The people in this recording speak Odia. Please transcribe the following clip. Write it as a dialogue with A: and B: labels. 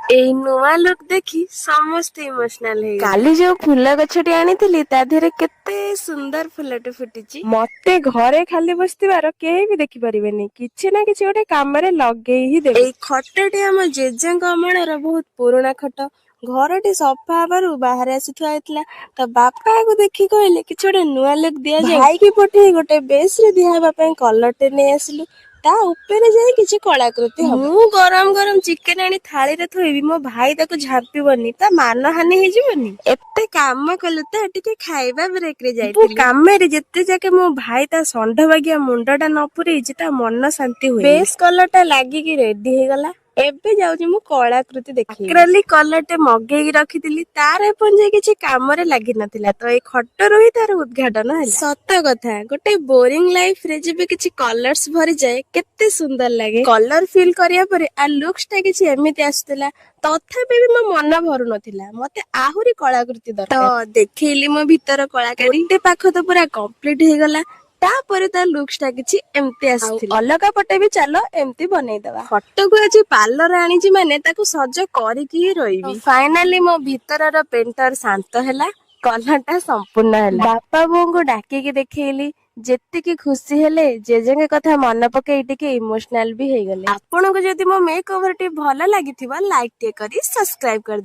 A: ଏଇ ନୂଆ ଲୁକ୍ ଦେଖି ସମସ୍ତେ ଇମୋସନାଲ ହେଇଗଲେ। କାଲି ଯୋଉ ଫୁଲ ଗଛଟି ଆଣିଥିଲି, ତା ଦେହରେ କେତେ ସୁନ୍ଦର ଫୁଲଟେ ଫୁଟିଛି। ମତେ ଘରେ ଖାଲି ବସିଥିବାର କେହି ବି ଦେଖିପାରିବେନି। କିଛି ନା କିଛି ଗୋଟେ କାମରେ ଲଗେଇ ହିଁ ଦେବେ। ଏଇ ଖଟଟି ଆମ ଜେଜେଙ୍କ ଅମଳର ବହୁତ ପୁରୁଣା ଖଟ। ଘରଟି ସଫା ହବାରୁ ବାହାରେ ଆସି ଥୁଆ ହେଇଥିଲା। ତ ବାପାକୁ ଦେଖି କହିଲେ, କିଛି ଗୋଟେ ନୂଆ ଲୁକ୍ ଦିଆଯାଉ। ଭାଇକି ପଠେଇ ଗୋଟେ ବେସ୍ ରେ ଦିଆହବା ପାଇଁ କଲରଟେ ନେଇ ଆସିଲୁ। ତା ଉପରେ ଯାଇ କିଛି କଳାକୃତି ହବ। ମୁଁ ଗରମ ଗରମ ଚିକେନ ଆଣି ଥାଳିରେ ଥୋଇବି, ମୋ ଭାଇ ତାକୁ ଝାମ୍ପିବନି, ତା ମାନହାନି ହେଇଯିବନି। ଏତେ କାମ କଲୁ ତ ଟିକେ ଖାଇବା ବ୍ରେକ ରେ ଯାଇଥିଲି। କାମରେ ଯେତେ ଯାକେ ମୋ ଭାଇ ତା ଷଣ୍ଢ ବାଗିଆ ମୁଣ୍ଡ ଟା ନ ପୁରେଇଛି, ତା ମନ ଶାନ୍ତି ହୁଏ। ବେସ୍ କଲର ଟା ଲାଗିକି ରେଡି ହେଇଗଲା। ଏବେ ଯାଉଛି ମୁଁ କଳାକୃତି ଦେଖି। ଆକ୍ରାଲିକ କଲର ଟେ ମଗେଇକି ରଖିଥିଲି, ତାର ଏପର୍ଯ୍ୟନ୍ତ ଯାଏ କିଛି କାମରେ ଲାଗିନଥିଲା। ତ ଏଇ ଖଟରୁ ହିଁ ତାର ଉଦ୍ଘାଟନ ହେଲା। ସତ କଥା, ଗୋଟେ ବୋରିଂ ଲାଇଫ ରେ ଯେବେ କିଛି କଲର୍ସ ଭରିଯାଏ, କେତେ ସୁନ୍ଦର ଲାଗେ। କଲର ଫିଲ୍ କରିବା ପରେ ଆ ଲୁକ୍ସ ଟା କିଛି ଏମିତି ଆସୁଥିଲା। ତଥାପି ବି ମୋ ମନ ଭରୁ ନଥିଲା, ମତେ ଆହୁରି କଳାକୃତି ଦରକାର। ତ ଦେଖେଇଲି ମୋ ଭିତର କଳାକାରୀ। ଗୋଟେ ପାଖ ତ ପୁରା କମ୍ପ୍ଲିଟ ହେଇଗଲା। ତାପରେ ତା ଲୁକ୍ସ ଟା କିଛି ଏମିତି ଆସିଥିଲା। ଅଲଗା ପଟେ ବି ଚାଲ ଏମିତି ବନେଇଦବା। ଖଟକୁ ଆଜି ପାର୍ଲର ଆଣିଛି ମାନେ ତାକୁ ସଜ କରିକି ହିଁ ରହିବି। ଫାଇନାଲି ମୋ ଭିତରର ପେଣ୍ଟର ଶାନ୍ତ ହେଲା, କଲର ଟା ସମ୍ପୂର୍ଣ୍ଣ ହେଲା। ବାପା ବୋଉଙ୍କୁ ଡାକିକି ଦେଖେଇଲି। ଯେତିକି ଖୁସି ହେଲେ, ଜେଜେଙ୍କ କଥା ମନେ ପକେଇ ଟିକେ ଇମୋସନାଲ ବି ହେଇଗଲେ। ଆପଣଙ୍କୁ ଯଦି ମୋ ମେକ୍ ଓଭର ଟି ଭଲ ଲାଗିଥିବ, ଲାଇକ୍ ଟିକେ କରି ସବସ୍କ୍ରାଇବ କରି